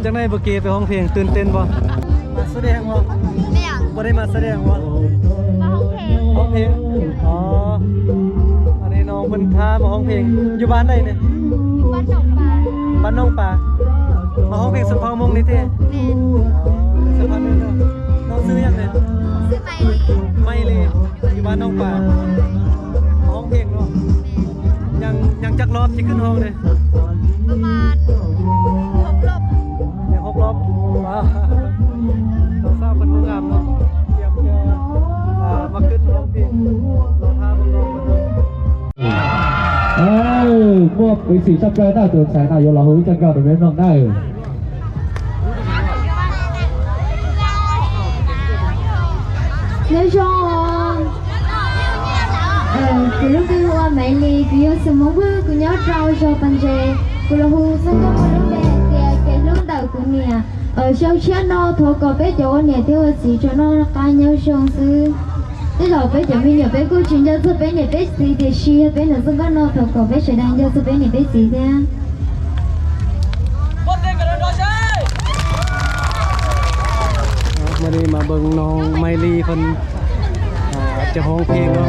ຈັ່ງໃດເມື່ອກີ້ໄປຮ້ອງເພງ ຕື່ນເຕັ້ນບໍ່? ມາສະແດງບໍ່? ແມ່ນຫຍັງ? ບໍ່ໄດ້ມາສະແດງບໍ່? ມາຮ້ອງເພງ. ຮ້ອງເພງ? ອໍ ອັນນີ້ນ້ອງເພິ່ນພາມາຮ້ອງເພງ. ຢູ່ບ້ານໃດນີ້? ຢູ່ບ້ານໜອງປາ. ບ້ານໜອງປາ. ມາຮ້ອງເພງຊົນເຜົ່າມົ້ງນີ້ຕິ? ແມ່ນ. ອໍ ຊົນເຜົ່າມົ້ງເນາະ. ນ້ອງຊື່ຫຍັງນີ້? ຊື່ໄມລີ. ໄມລີ. ຢູ່ບ້ານໜອງປາ. ມາຮ້ອງເພງເນາະ. ແມ່ນ. ຍັງ ຍັງຈັກລອບຊິຂຶ້ນຮ້ອງເດ້? ປະມານຫົກລອບ. ຍັງຫົກລອບ. ວ້າວ ນ້ອງສາວເພິ່ນງາມເນາະ. ຕຽມຈະ ອ່າ ມາຂຶ້ນຮ້ອງເພງ ລອງຖ້າເບິ່ງນ້ອງເພິ່ນເນາະ. ເອີ ມອບໄປສີ່ສິບເກົ້າ ໜ້າຕົວແທນນາຍົກລາວຮູ້ຈັກເກົ່າໂດຍແມ່ນນ້ອງໄດ້. ເນວຊອງ ເອີ ເກດລຸງເປັນຜູ້ວ່າໄມລີ ເກດຢູ່ສະໝອງເບິ່ງ ເກດຍອດເຈົ້າຊອບປັນເຈ ເກດລະຮູ້ຊັ້ນກໍບໍ່ລົງແບບເກດ ເກດລົງເຕົາກູເນຍ ເອີ ຊຽວເຊຍນອ ໂທກໍເປັດຈະໂອເນຍ ເທວະສີຈະນອ ລະກາຍເນວຊອງຊື່ ເດລາເປັດຈະມີເນຍ ເປັດກູຈິນຈະເຊເປັດເນຍ ເປັດສີເດຊີ ເປັດນະຊຶງກໍນອ ໂທກໍເປັດຈະໄດ້ເນຍ ເຊເປັດເນຍ ເປັດສີເດ ມື້ນີ້ມາເບິ່ງນ້ອງໄມລີເພິ່ນ ອ່າ ຈະຮ້ອງເພງເນາະ.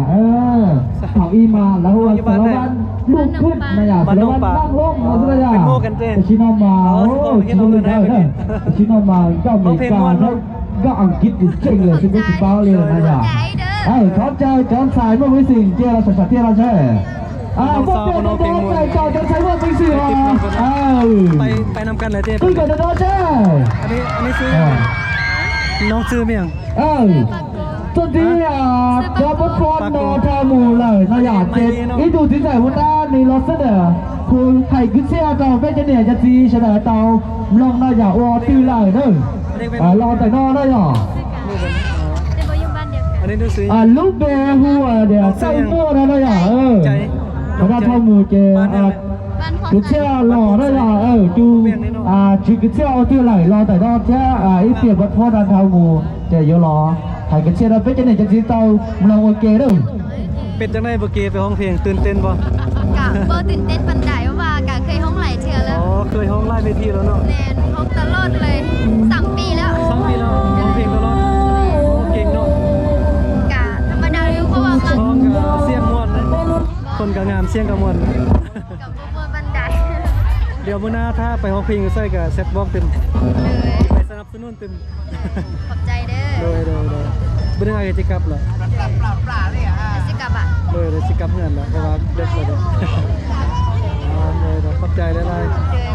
ເອີ ເຂົາອີ່ມາ ລະຫວ່າງສາລະວັນ ລູກຂຶ້ນນະຍາ ສາລະວັນນັ່ງລົງເນາະ ສາລະຍາ ເປັນໝູ່ກັນເດ້ ຊິນອມມາ ໂອ້ ຊິນອມມາ ເຈົ້າເມກາ ເຈົ້າອັງກິດເກັ່ງເລີຍ ຊິເປັນຊິເປົາເລີຍນະຍາ ເອີ ຂອບໃຈ ຈອນສາຍ ເມືອງວິສິງ ເຈ້ລະສະສະເທລະແຊ ອ່າ ພວກເຈົ້າຈອນສາຍ ເຈົ້າຈອນສາຍ ເມືອງວິສິງ ເອີ ໄປ ໄປນຳກັນເລີຍເຈ້ ຄືກັນເດີເຈ້ ອັນນີ້ ອັນນີ້ຊື່ ນ້ອງຊື່ແມ່ນຫຍັງ? ເອີ ສົນທິ ອ່າ ຈະບົດພອນນອທາໝູເລີຍນະຍາເຈັດ ອີ່ດູຕິໃສ່ຫົວໜ້ານີ້ລະສະເໜີ ຄູໄຄກຶເຊຍເຕົາເບຈະເນຍຈະຊີສະເໜີເຕົາມລອງນະຍາອອດຕື່ເລີຍເດີ ອ່າ ລອງແຕ່ນອນະຍາ ອັນນີ້ດູຊິ ອ່າ ລູກແບຫົວເດຍໃສ່ໝວກນະຍາ ເອີ ຄະນະທາໝູເຈ ອ່າ ກຶເຊຍຫຼໍ່ນະຍາ ເອີ ຈູ ອ່າ ກຶເຊຍເອົາຕື່ເລີຍ ລອງແຕ່ນອນແທ້ ອ່າ ອີເປຍບັດພອນນອທາໝູ ເຈໂຍລອ ໃຫ້ກະເຊຍເປັນຈັ່ງໃດຈັ່ງຊິເຕົ້າມະນາໂອເກເດີ. ເປັນຈັ່ງໃດເມື່ອກີ້ໄປຮ້ອງເພງ ຕື່ນເຕັ້ນບໍ່? ກະບໍ່ຕື່ນເຕັ້ນປານໃດ ເພາະວ່າກະເຄີຍຮ້ອງຫຼາຍເທື່ອແລ້ວ. ອໍ ເຄີຍຮ້ອງຫຼາຍເວທີແລ້ວເນາະ. ແມ່ນ ຮ້ອງຕະຫຼອດເລີຍ ສາມປີແລ້ວ. ສາມປີແລ້ວ ຮ້ອງເພງຕະຫຼອດ. ໂອ້ ເກັ່ງເນາະ. ກະທຳມະດາຢູ່ ເພາະວ່າມັນ ຮ້ອງກະສຽງມ່ວນ ຄົນກະງາມ ສຽງກະມ່ວນ. ກະບໍ່ມ່ວນປານໃດ. ດຽວມື້ໜ້າຖ້າໄປຮ້ອງເພງຢູ່ໃສກະແຊັດບອກຕື່ມ. ໂດຍ. ໄປສະໜັບ ສະໜູນຕື່ມ. ຂອບໃຈເດີ. ໂດຍ ໂດຍ ໂດຍ. ມື້ໜຶ່ງອ້າຍກະຊິກັບລະ. ຊິກັບອະ? ໂດຍ ໂດຍ ຊິກັບເຮືອນລະ ເພາະວ່າເດິກລະເດີ. ໂດຍ ໂດຍ ຂອບໃຈຫຼາຍໆ. ໂດຍ.